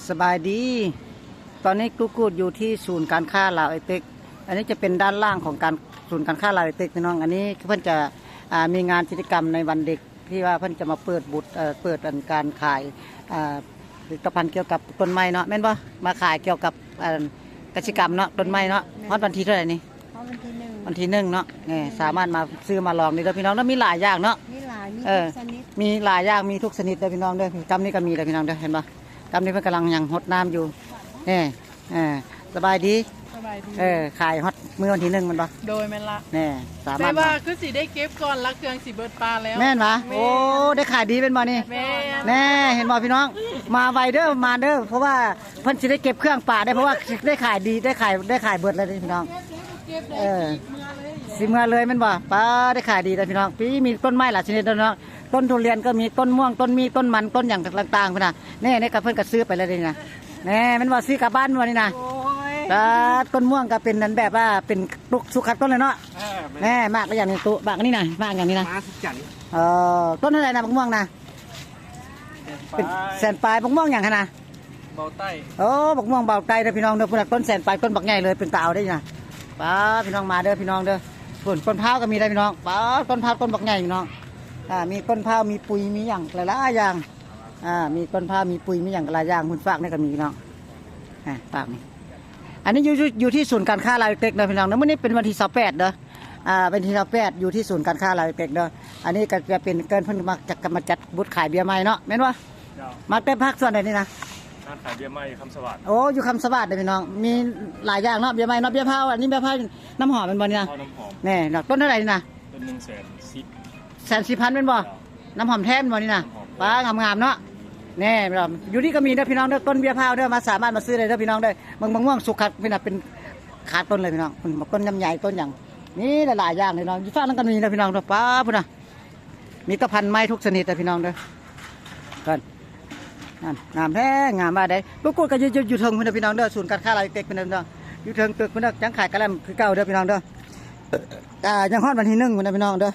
ສະບາຍດີ ຕອນນີ້ກູກູດຢູ່ທີ່ສູນການຄ້າລາວໄອເຕັກ. ອັນນີ້ຈະເປັນດ້ານລ່າງຂອງການ ສູນການຄ້າລາວໄອເຕັກ ພີ່ນ້ອງ. ອັນນີ້ເພິ່ນຈະ ອ່າ ມີງານກິດຈະກຳໃນວັນເດັກ ທີ່ວ່າເພິ່ນຈະມາເປີດບູດ ເອີ ເປີດອັນການຂາຍ ອ່າ ຜະລິດຕະພັນກ່ຽວກັບຕົ້ນໄມ້ເນາະ ແມ່ນບໍ່? ມາຂາຍກ່ຽວກັບ ອັນ ກະສິກຳເນາະ ຕົ້ນໄມ້ເນາະ. ແມ່ນ. ຮອດວັນທີເທົ່າໃດນີ້? ຮອດວັນທີໜຶ່ງ ວັນທີໜຶ່ງເນາະ. ແມ່ນ ສາມາດມາຊື້ມາລອງໄດ້ເດີພີ່ນ້ອງເດີ ມີຫຼາຍຢ່າງເນາະ. ມີຫຼາຍ ມີ ເອີ ທຸກຊະນິດ ມີຫຼາຍຢ່າງ ມີທຸກຊະນິດເດີພີ່ນ້ອງເດີ. ກຳນີ້ກໍມີເດີພີ່ນ້ອງເດີ ເຫັນບໍ່? ກຳນີ້ເພິ່ນກຳລັງຍັງຫົດນ້ຳຢູ່. ແນ່ ເອີ ສະບາຍດີ ສະບາຍດີ. ເອີ ຂາຍຮອດມື້ວັນທີໜຶ່ງແມ່ນບໍ່? ໂດຍ ແມ່ນລະ. ແນ່ ສາມາດ ແຕ່ວ່າ ມາ ຄືຊິໄດ້ເກັບກ່ອນລະ ເຄື່ອງຊິເບິດປ່າແລ້ວ. ແມ່ນຫວາ? ແມ່ນ. ໂອ້ ໄດ້ຂາຍດີແມ່ນບໍ່ນີ້? ແມ່ນ. ແນ່ ເຫັນບໍ່ພີ່ນ້ອງ? ມາໄວເດີ ມາເດີ ເພາະວ່າເພິ່ນຊິໄດ້ເກັບເຄື່ອງປ່າໄດ້ ເພາະວ່າໄດ້ຂາຍດີ ໄດ້ຂາຍ ໄດ້ຂາຍເບິດແລ້ວເດ້ພີ່ນ້ອງ. ເອີ ຊິເມືອເລີຍແມ່ນບໍ່? ປ້າ ໄດ້ຂາຍດີເດີພີ່ນ້ອງ. ປີນີ້ມີຕົ້ນໄມ້ຫຼາຍຊະນິດເດີພີ່ນ້ອງ. ຕົ້ນທຸລຽນກໍມີ ຕົ້ນມ່ວງ ຕົ້ນມີ ຕົ້ນມັນ ຕົ້ນຫຍັງຕ່າງໆພຸ້ນນະ. ແນ່ ນີ້ກໍເພິ່ນກໍຊື້ໄປແລ້ວນີ້ນະ. ແນ່ ແມ່ນບໍ່? ຊື້ກັບບ້ານບໍ່ນີ້ນະ? ໂອ້ຍ ຕາ ຕົ້ນມ່ວງກໍເປັນອັນແບບວ່າເປັນຕຸກສຸກຄັກຕົ້ນເລີຍເນາະ. ເອີ ແມ່ນ. ແນ່ ໝາກກໍຢ່າງນີ້ຕຸ ໝາກອັນນີ້ນະ ໝາກຫຍັງນີ້ນະ? ມະຫັດສະຈັນ. ເອີ ຕົ້ນເທົ່າໃດນະ ໝາກມ່ວງນະ? ແສນປາຍ. ເປັນແສນປາຍ. ໝາກມ່ວງຫຍັງຫັ້ນນະ? ເບົາໃຕ້. ໂອ້ ໝາກມ່ວງເບົາໃຕ້ເດີພີ່ນ້ອງເດີ. ພຸ້ນນະ ຕົ້ນແສນປາຍ ຕົ້ນບັກໃຫຍ່ເລີຍ ເປັນຕາເອົາໄດ້ນະ. ປ້າ ພີ່ນ້ອງມາເດີພີ່ນ້ອງເດີ. ພຸ້ນ ຕົ້ນພ້າວກໍມີໄດ໋ພີ່ນ້ອງ. ປ້າ ຕົ້ນພ້າວ ຕົ້ນບັກໃຫຍ່ພີ່ນ້ອງ. ອ່າ ມີຕົ້ນພ້າວ ມີປຸ໋ຍ ມີຫຍັງຫຼາຍໆຢ່າງ. ອ່າ ມີຕົ້ນພ້າວ ມີປຸ໋ຍ ມີຫຍັງຫຼາຍຢ່າງ. ພຸ້ນຟາກນີ້ກໍມີພີ່ນ້ອງ. ອ່າ ຟາກນີ້ ອັນນີ້ຢູ່ ຢູ່ ຢູ່ທີ່ສູນການຄ້າລາວເຕັກເດີພີ່ນ້ອງເດີ. ມື້ນີ້ເປັນວັນທີຊາວແປດເດີ. ອ່າ ວັນທີຊາວແປດ ຢູ່ທີ່ສູນການຄ້າລາວເຕັກເດີ. ອັນນີ້ກໍຈະເປັນເກີນເພິ່ນມາຈັດ ມາຈັດບູດຂາຍເບຍໄມ້ເນາະ ແມ່ນບໍ່? ເຈົ້າ. ມາແຕ່ພາກສ່ວນໃດນີ້ນະ? ຮ້ານຂາຍເບຍໄມ້ຄຳສະຫວາດ. ໂອ້ ຢູ່ຄຳສະຫວາດເດີພີ່ນ້ອງ. ມີຫຼາຍຢ່າງເນາະ ເບຍໄມ້ເນາະ. ເບຍພ້າວ ອັນນີ້ເບຍພ້າວນ້ຳຫອມແມ່ນບໍ່ນີ້ນະ? ເອົານ້ຳຫອມ. ແນ່ເນາະ. ຕົ້ນເທົ່າໃດນີ້ນະ? ຕົ້ນໜຶ່ງແສນສິບ. ແສນສິບພັນແມ່ນບໍ່? ເຈົ້າ. ນ້ຳຫອມແທ້ແມ່ນບໍ່ນີ້ນະ? ນ້ຳຫອມແທ້. ປ້າ ງາມໆເນາະ. ແນ່ ຢູ່ນີ້ກໍມີເດີພີ່ນ້ອງເດີ ຕົ້ນເບຍພ້າວເດີ ມາສາມາດມາຊື້ໄດ້ເດີພີ່ນ້ອງເດີ. ເບິ່ງ ບັກມ່ວງສຸກຄັກ ເປັນ ເປັນຂາຕົ້ນເລີຍພີ່ນ້ອງ. ເພິ່ນ ຕົ້ນລຳໄຍ ຕົ້ນຫຍັງ ມີຫຼາຍໆຢ່າງເລີຍເນາະ. ຢູ່ຝັ່ງນັ້ນກໍມີເດີພີ່ນ້ອງເດີ. ປ້າ ພຸ້ນນະ ມີແຕ່ພັນໄມ້ທຸກຊະນິດເດີພີ່ນ້ອງເດີ. ເພິ່ນ ງາມແທ້ ງາມວ່າໄດ໋. ກູກູດກໍຢູ່ ຢູ່ ຢູ່ເທິງພຸ້ນເດີພີ່ນ້ອງເດີ. ສູນການຄ້າລາວເຕັກພຸ້ນເດີພີ່ນ້ອງ ຢູ່ເທິງຕຶກພຸ້ນເດີ. ຍັງຂາຍກະແລັມຄືເກົ່າເດີພີ່ນ້ອງເດີ. ອ່າ ຍັງຮອດວັນທີໜຶ່ງພຸ້ນເດີພີ່ນ້ອງເດີ.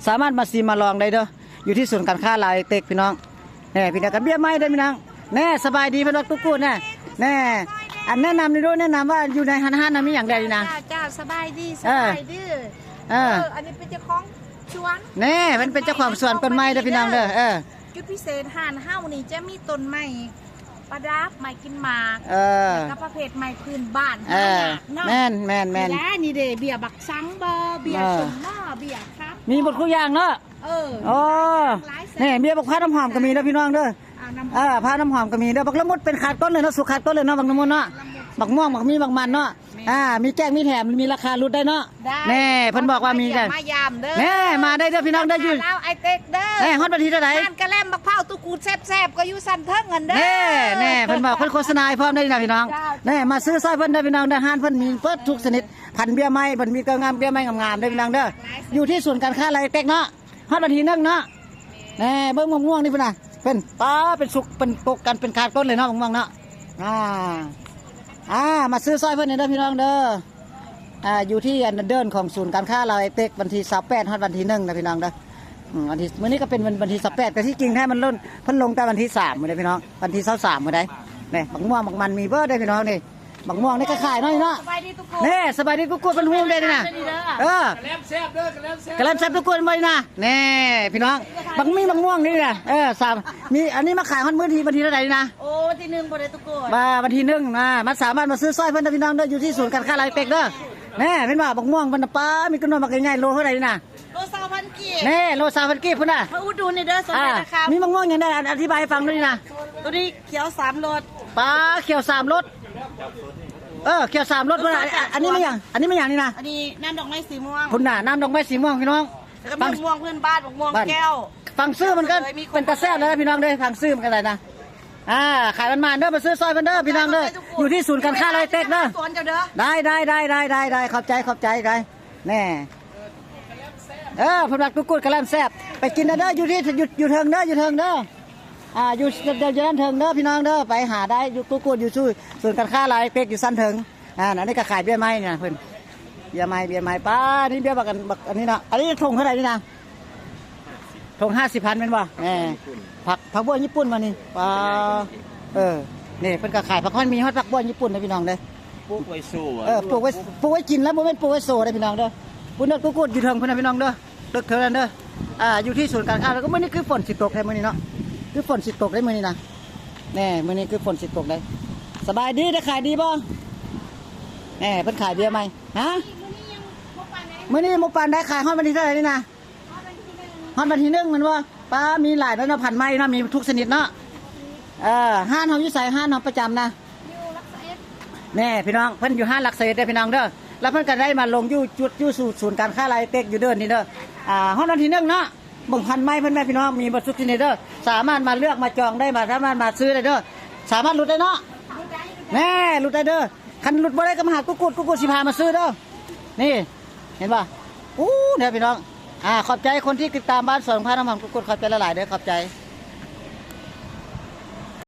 ສາມາດມາຊີມມາລອງໄດ້ເດີ ຢູ່ທີ່ສູນການຄ້າລາວເຕັກພີ່ນ້ອງ. ແນ່ ພີ່ນ້ອງ ກັບເບຍໄມ້ເດີພີ່ນ້ອງ. ແນ່ ສະບາຍດີ ເພິ່ນວ່າຕຸກກູດແນ່. ແນ່ ອັນແນະນຳນີ້ດູ ແນະນຳວ່າຢູ່ໃນຮ້ານ ຮ້ານນັ້ນມີຫຍັງແດ່ນີ້ນະ? ເຈົ້າ ເຈົ້າ ສະບາຍດີ ເອີ ສະບາຍດີ. ເອີ ເອີ ອັນນີ້ເປັນເຈົ້າຂອງສວນ. ແນ່ ເພິ່ນເປັນເຈົ້າຂອງສວນຕົ້ນໄມ້ເດີພີ່ນ້ອງເດີ. ເອີ ຈຸດພິເສດຮ້ານເຮົານີ້ຈະມີຕົ້ນໄມ້ ປະດັບ ໄມ້ກິນໝາກ ເອີ ແລ້ວກໍປະເພດໄມ້ພື້ນບ້ານ ເອີ ຫາຍາກເນາະ. ແມ່ນໆໆ ນີ້ແຫຼະ ນີ້ເດ້ ເບ້ຍບັກສັງບໍ ເບ້ຍ ເອີ ສົ້ມບໍ ເບ້ຍຄຳ ມີໝົດທຸກຢ່າງເນາະ. ເອີ ໂອ້ ຫຼາຍແສນ ນີ້ເບ້ຍບັກພ້າວນ້ຳຫອມກໍມີເດີພີ່ນ້ອງເດີ. ອ່າ ນ້ຳຫອມ ເອີ ພ້າວນ້ຳຫອມກໍມີເດີ. ບັກລະມຸດເປັນຂາດຕົ້ນເລີຍເນາະ ສຸກຂາດຕົ້ນເລີຍເນາະ ບັກລະມຸດເນາະ. ບັກມ່ວງ ບັກມີ ບັກມັນເນາະ. ແມ່ນ ອ່າ ມີແຈກມີແຖມ ມີລາຄາຫຼຸດໄດ້ເນາະ. ໄດ້ ແນ່ ເພິ່ນບອກວ່າມີ ມາຢ້ຽມ ມາຢ້ຽມເດີ. ແນ່ ມາໄດ້ເດີພີ່ນ້ອງເດີ. ຢູ່ລາວໄອເຕັກເດີ. ແນ່ ຮອດວັນທີເທົ່າໃດ? ຮ້ານກະແລັມບັກພ້າວຕຸກກູດແຊບໆ ກໍຢູ່ຊັ້ນເທິງຫັ້ນເດີ. ແນ່ ແນ່ ເພິ່ນບອກ ເພິ່ນໂຄສະນາໃຫ້ພ້ອມໄດ້ນະພີ່ນ້ອງ. ເຈົ້າ ແນ່ ມາຊື້ຊ່ອຍເພິ່ນເດີພີ່ນ້ອງເດີ. ຮ້ານເພິ່ນມີເບິດທຸກຊະນິດ ພັນເບ້ຍໄມ້ ເພິ່ນມີແຕ່ງາມ ເບ້ຍໄມ້ງາມໆເດີພີ່ນ້ອງເດີ. ຢູ່ທີ່ສູນການຄ້າລາວໄອເຕັກເນາະ. ຮອດວັນທີໜຶ່ງເນາະ. ແນ່ ເບິ່ງໝາກມ່ວງນີ້ພຸ້ນນະ ເພິ່ນ ປ້າ ເປັນສຸກ ເປັນປົກກັນ ເປັນຂາດຕົ້ນເລີຍເນາະ ໝາກມ່ວງເນາະ. ອ່າ ອ່າ ມາຊື້ຊ່ອຍເພິ່ນເດີພີ່ນ້ອງເດີ. ອ່າ ຢູ່ທີ່ອັນເດີ່ນຂອງສູນການຄ້າລາວໄອເຕັກ ວັນທີຊາວແປດ ຮອດວັນທີໜຶ່ງນະພີ່ນ້ອງເດີ. ອືມ ວັນທີ ມື້ນີ້ກໍເປັນວັນ ວັນທີຊາວແປດ ແຕ່ທີ່ຈິງແທ້ມັນລົງ ເພິ່ນລົງແຕ່ວັນທີສາມພຸ້ນເດ້ພີ່ນ້ອງ ວັນທີຊາວສາມພຸ້ນເດ້. ນີ້ ໝາກມ່ວງ ໝາກມັນມີເບິດເດ້ພີ່ນ້ອງນີ້. ໝາກມ່ວງນີ້ກໍຂາຍເນາະ ເນາະ. ສະບາຍດີຕຸກກູດ. ແນ່ ສະບາຍດີຕຸກກູດ ເພິ່ນຮູ້ເດ້ນີ້ນະ. ເອີ ກະແລັມແຊບເດີ ກະແລັມແຊບ ກະແລັມແຊບຕຸກກູດ ເຫັນບໍ່ນີ້ນະ. ແນ່ ພີ່ນ້ອງ ບັກມີໝາກມ່ວງນີ້ນະ. ເອີ ສາມ ມີ ອັນນີ້ມາຂາຍຮອດມື້ທີ ວັນທີເທົ່າໃດນີ້ນະ? ໂອ້ ວັນທີໜຶ່ງພຸ້ນເດ້ຕຸກກູດ. ວ່າວັນທີໜຶ່ງນະ ມາສາມາດມາຊື້ຊ່ອຍເພິ່ນເດີພີ່ນ້ອງເດີ ຢູ່ທີ່ສູນການຄ້າລາວເຕັກເດີ. ແນ່ ເຫັນບໍ່ ບັກມ່ວງເພິ່ນນະ ປ້າ ມີກະນວນບັກໃຫຍ່ໆ ໂລເທົ່າໃດນີ້ນະ? ໂລຊາວພັນກີບ. ແນ່ ໂລຊາວພັນກີບພຸ້ນນະ. ມາອຸດໜູນນີ້ເດີ ສົນໃຈລາຄາ. ອ່າ ມີໝາກມ່ວງຫຍັງແດ່ ອະ ອະທິບາຍໃຫ້ຟັງດູນີ້ນະ. ໂຕນີ້ຂຽວສາມລົດ. ປ້າ ຂຽວສາມລົດ. ເອີ ຂຽວສາມລົດພຸ້ນນະ. ອັນນີ້ແມ່ນຫຍັງ ອັນນີ້ແມ່ນຫຍັງນີ້ນະ? ອັນນີ້ນ້ຳດອກໄມ້ສີມ່ວງ. ພຸ້ນນະ ນ້ຳດອກໄມ້ສີມ່ວງພີ່ນ້ອງ. ແລ້ວກໍໝາກມ່ວງພື້ນບ້ານ ໝາກມ່ວງແກ້ວ. ຟັງຊື່ມັນກໍເປັນຕາແຊບເລີຍນະພີ່ນ້ອງເດີ. ຟັງຊື່ມັນກໍໄດ້ນະ. ອ່າ ຂາຍໝານໆເດີ ມາຊື້ຊ່ອຍເພິ່ນເດີພີ່ນ້ອງເດີ. ຢູ່ທີ່ສູນການຄ້າລາວໄອເຕັກເດີ. ໄດ້ໆໆ ຂອບໃຈ ຂອບໃຈ ໄດ້. ແນ່ ເອີ ເພິ່ນວ່າກຸດໆກະແລັມແຊບ ໄປກິນເດີ ຢູ່ທີ່ ຢູ່ ຢູ່ເທິງເດີ ຢູ່ເທິງເດີ. ອ່າ ຢູ່ ຢູ່ ຢູ່ດ້ານເທິງເດີພີ່ນ້ອງເດີ ໄປຫາໄດ້ ຢູ່ກຸດໆ ຢູ່ສູນການຄ້າລາວເປັກຢູ່ຊັ້ນເທິງ. ອ່າ ອັນນີ້ກໍຂາຍເບ້ຍໄມ້ນະເພິ່ນ ເບ້ຍໄມ້ ເບ້ຍໄມ້. ປ້າ ນີ້ເບ້ຍບັກອັນ ບັກອັນນີ້ເນາະ. ອັນນີ້ຖົງເທົ່າໃດນີ້ນະ? ຖົງຫ້າສິບພັນແມ່ນບໍ່? ແມ່ນ. ຜັກ ຜັກບົວຍີ່ປຸ່ນບໍ່ນີ້? ປ້າ ເປັນຫຍັງ? ເອີ ນີ້ເພິ່ນກໍຂາຍຜັກຮອດ ມີຮອດຜັກບ້ວນຍີ່ປຸ່ນເດ້ພີ່ນ້ອງເດີ. ປູກໄວ້ໂຊ ເອີ ປູກໄວ້ ປູກໄວ້ກິນແລ້ວ ບໍ່ແມ່ນປູກໄວ້ໂຊເດ້ພີ່ນ້ອງເດີ. ພຸ້ນເດີ ກູກູດຢູ່ເທິງພຸ້ນນະພີ່ນ້ອງເດີ ຕຶກເທິງນັ້ນເດີ. ອ່າ ຢູ່ທີ່ສູນການຄ້າ ແລ້ວກໍມື້ນີ້ຄືຝົນຊິຕົກແທ້ມື້ນີ້ເນາະ ຄືຝົນຊິຕົກເດ້ມື້ນີ້ນະ. ແນ່ ມື້ນີ້ຄືຝົນຊິຕົກເດ້. ສະບາຍດີ ໄດ້ຂາຍດີບໍ່? ແນ່ ເພິ່ນຂາຍເບຍໃໝ່. ຮະ? ມື້ນີ້ຍັງບໍ່ປານໃດ ມື້ນີ້ບໍ່ປານໃດ ຂາຍຮອດວັນທີເທົ່າໃດນີ້ນະ? ຮອດວັນທີໜຶ່ງ ຮອດວັນທີໜຶ່ງແມ່ນບໍ່? ປ້າ ມີຫຼາຍເນາະ ຜັກໃໝ່ເນາະ ມີທຸກຊະນິດເນາະ. ເອີ ຮ້ານເຮົາຢູ່ໃສ? ຮ້ານເຮົາປະຈຳນະ ຢູ່ຫຼັກຊາວເອັດ. ແນ່ພີ່ນ້ອງ ເພິ່ນຢູ່ຮ້ານຫຼັກຊາວເອັດເດີພີ່ນ້ອງເດີ. ແລ້ວເພິ່ນກໍໄດ້ມາລົງຢູ່ຈຸດ ຢູ່ສູນ ສູນການຄ້າລາຍເຕັກຢູ່ເດີນີ້ເດີ. ອ່າ ຮອດວັນທີໜຶ່ງເນາະ ເບິ່ງພັນໄມ້ເພິ່ນແມ່ພີ່ນ້ອງ ມີເບິດທຸກຊະນິດເດີ. ສາມາດມາເລືອກມາຈອງໄດ້ ມາ ສາມາດມາຊື້ໄດ້ເດີ. ສາມາດຫຼຸດໄດ້ເນາະ. ແນ່ ຫຼຸດໄດ້ເດີ. ຄັນຫຼຸດບໍ່ໄດ້ກໍມາຫາກູກູດ ກູກູດຊິພາມາຊື້ເດີ. ນີ້ ເຫັນບໍ່? ອູ້ ເດີພີ່ນ້ອງ. ອ່າ ຂອບໃຈຄົນທີ່ຕິດຕາມບ້ານສວນຂອງພານ້ຳຫອມ ກູກູດ ຂອບໃຈຫຼາຍໆເດີ ຂອບໃຈ.